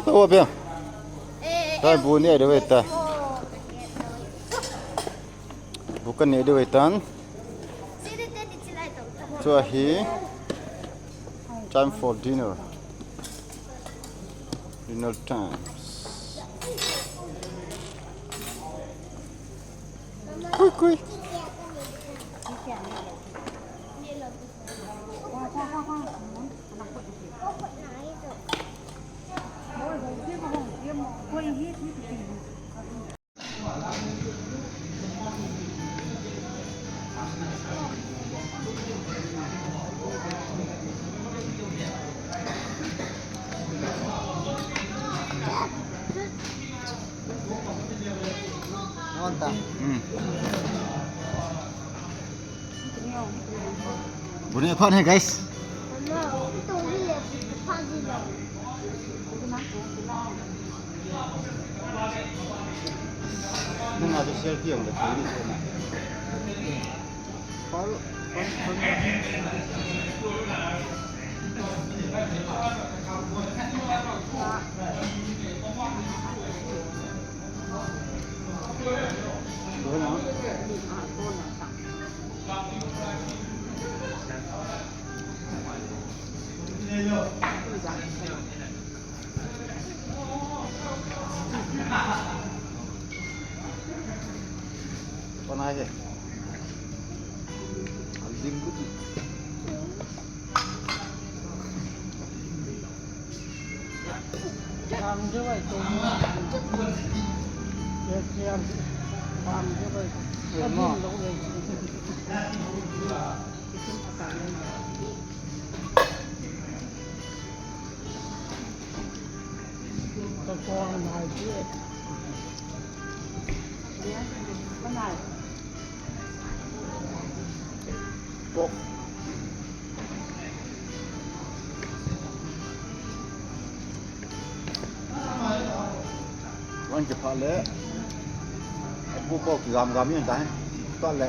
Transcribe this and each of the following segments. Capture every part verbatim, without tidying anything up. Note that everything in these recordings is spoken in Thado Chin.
Ka wa bia. Tai bu ne de wei ta. Bu ka ne de wei tan. Chua hi. Time for dinner. Dinner time. Kui, kui. Nonta. Hmm. Bune phan hai, guys. Nang adu selfie ang da thei ni. Panai he. Alim kuti. Pam jo bai to. Ye ye pam jo bai. Ye mo. Wan kipha le. Abu ko kigam gam yin tai. Pha le.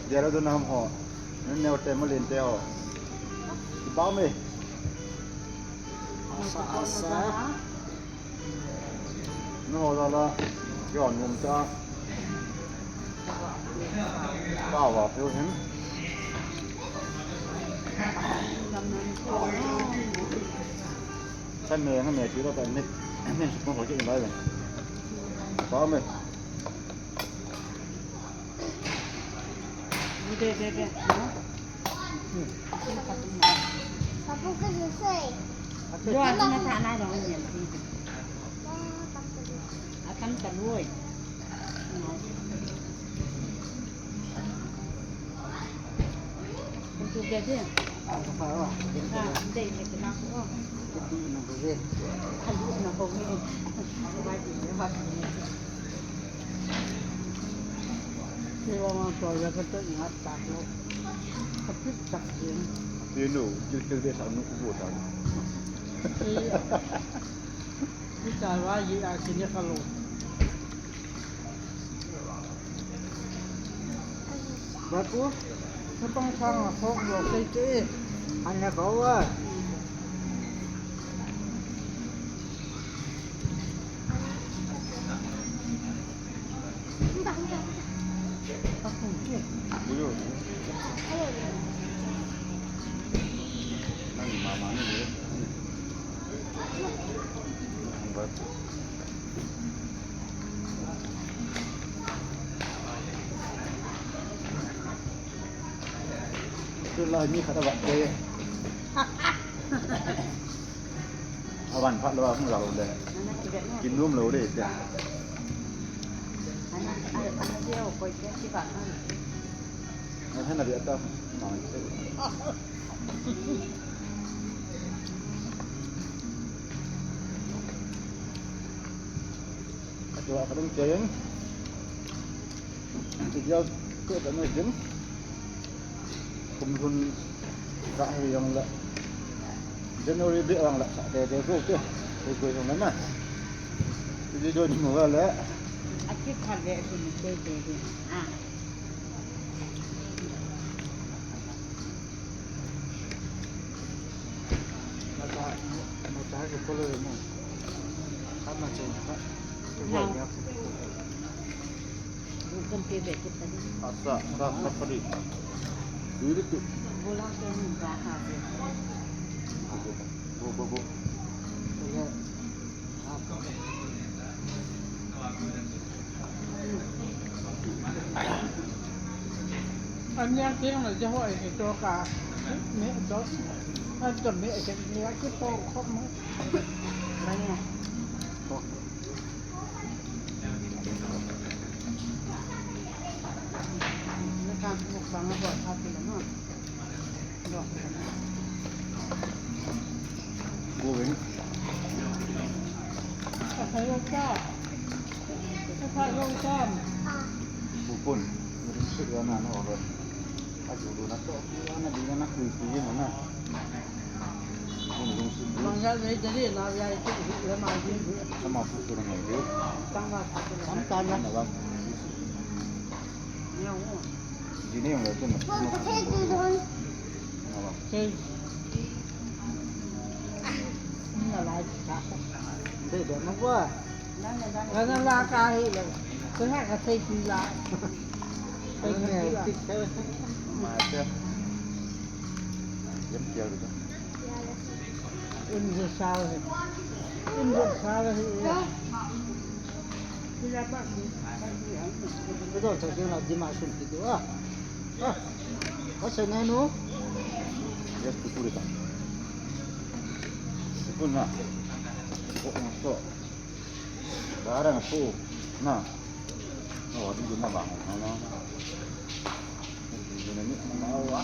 Dera do nam ho. Nun ne ote mo lente ho. Ba me. Asa, asa. No la la. Yo num ta. Ba wa pyo him. Chan me nga me ti la ta ne. Ne su ko ho ke ba le. Ba me. Kei vang vang tua ya ka ta ingat tak lo. Ka pit tak din. Kei nu, kil kil be sa nu ku bo ta. Kei, kei ta wa yi a kine ka lo. Ba ku, ka tong sang a khok lo sei te. An na ko wa. Tula ni khat a vat te. A van phat lou a hung la lou le. Kin nom lou le te. Ana, ana, ana dia o koi ke ti ba. Ana hana dia ta. Ma. Atua kadang keren. Idial tu kan kin. Kum hun ka hi yang la. January be yang la sa de de go ke. Go go yang na. Idial ni mo la. Aki kha le su ni ke de de. Ah. Hake polo mo. Kama che ka. Now. Bukan bebek kita ni. Asa, asa, asa padi. Diri tu. Bolang tu ni bahasa. Bo, bo, bo. Bo, bo. Anya keng la ja hoi ni to ka. Me dos. An to me ke ni a ki to khop mo. Banya. Na kan mo bang a bo tha ti la no. Dine yong le tun. Sei. Nalai ka. Dei dei ma bua. Nana la ka hi le. Ko ha ka sei pi la. Sei pi la. Ma te. Yam kial de. Un je sao he. Un je sao he. Ito, sa kina di ma sun ti tu a. Ah, asa na no? Yes, tu puri ta. Sipun na. Ko ko. Darang ko. Na. Oh, di na ba. Na. Di na ni na wa.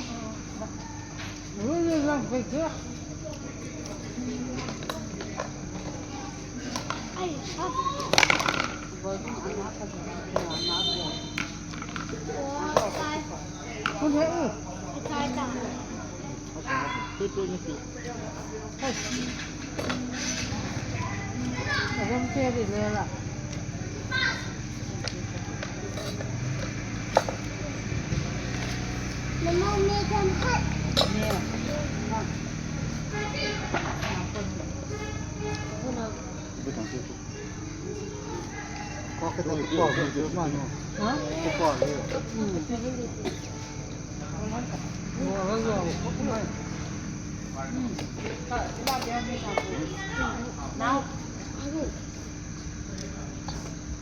Now.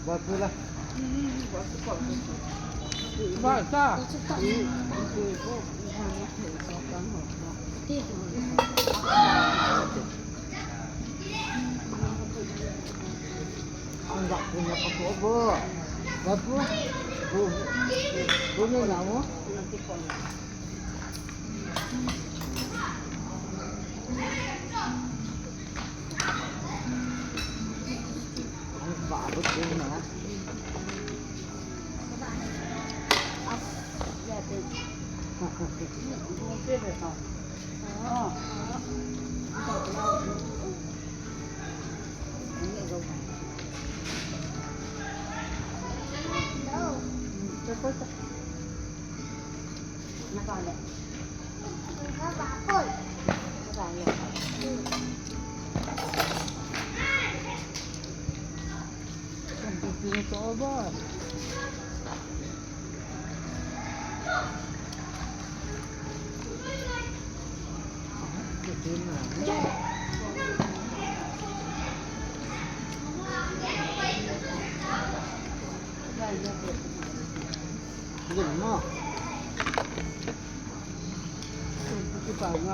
Ba pula. Ba sa. Ang ba pula pa po bo. Ba po. Bo. Bo na mo.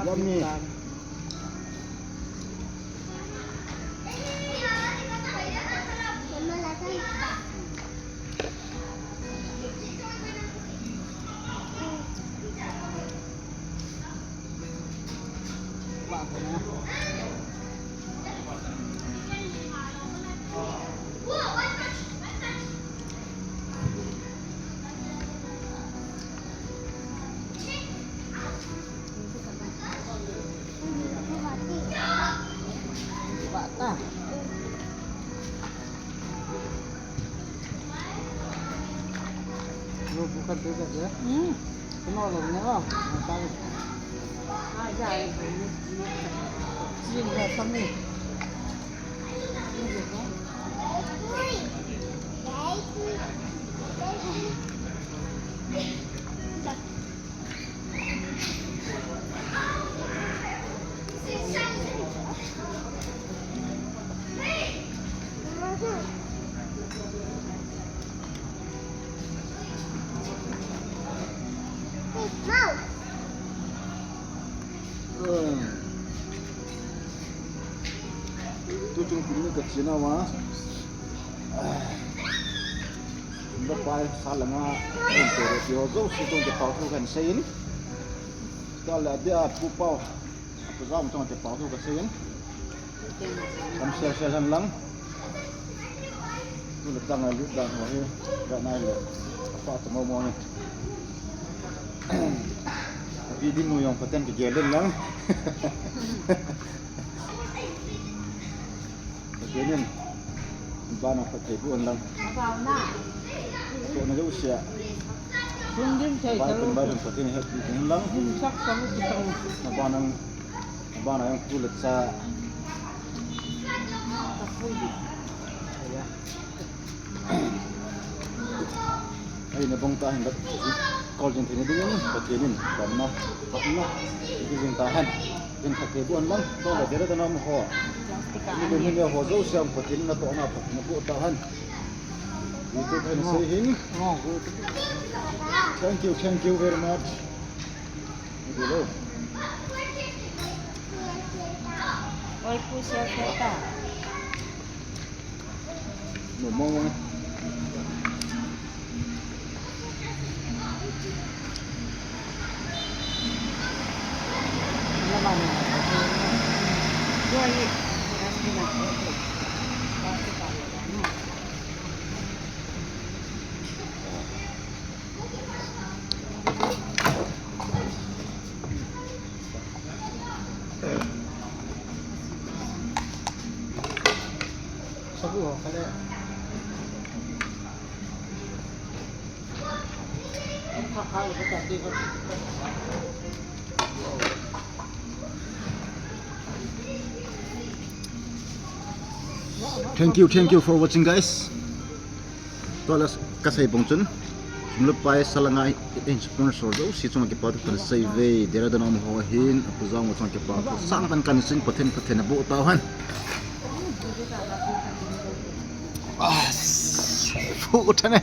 Yummy. Hmm. Jin da sami. Tuchung pumni kachina ma. Bapai salanga, ente re tiho jouse chunga kipathu kahin seiyin. Tale adia pupau. Pu jong chunga kipathu kaseiyin. Kam share share hen lang. Tule chang a lut dan ho hi. Ga nai le. Apa tu mo mo ni. Api dinmun jong phaten kigel in lang. Pathen in, bana phatthei boh hen lang. Tohna jouse a. Bai pen bai pen Pathen in hepi hen lang. Bana, bana jong tu le cha. Ahin bong tah hin, kol jing theina dingin Pathen in damna, phatna, ipi jing tahen, in phatthei boh hen lang, toh le Dera dana um ho. Ni le ni le ho jouse a Pathen in natohna phatna boh tahen. Itu kahin sei hin. Thank you, thank you very much. Hello. Oi, pu, share kar ta. No, mo, mo. Thank you, thank you for watching, guys. Toh le kasei bang chun, sum le pai salanga in sponsor jouse chunga kipathu kahin seiye, Dera dana um ho hin, apu jong chunga kipathu sangtah kahin seiyin, Pathen, Pathen in aboh tahen. Ah, fu uthane.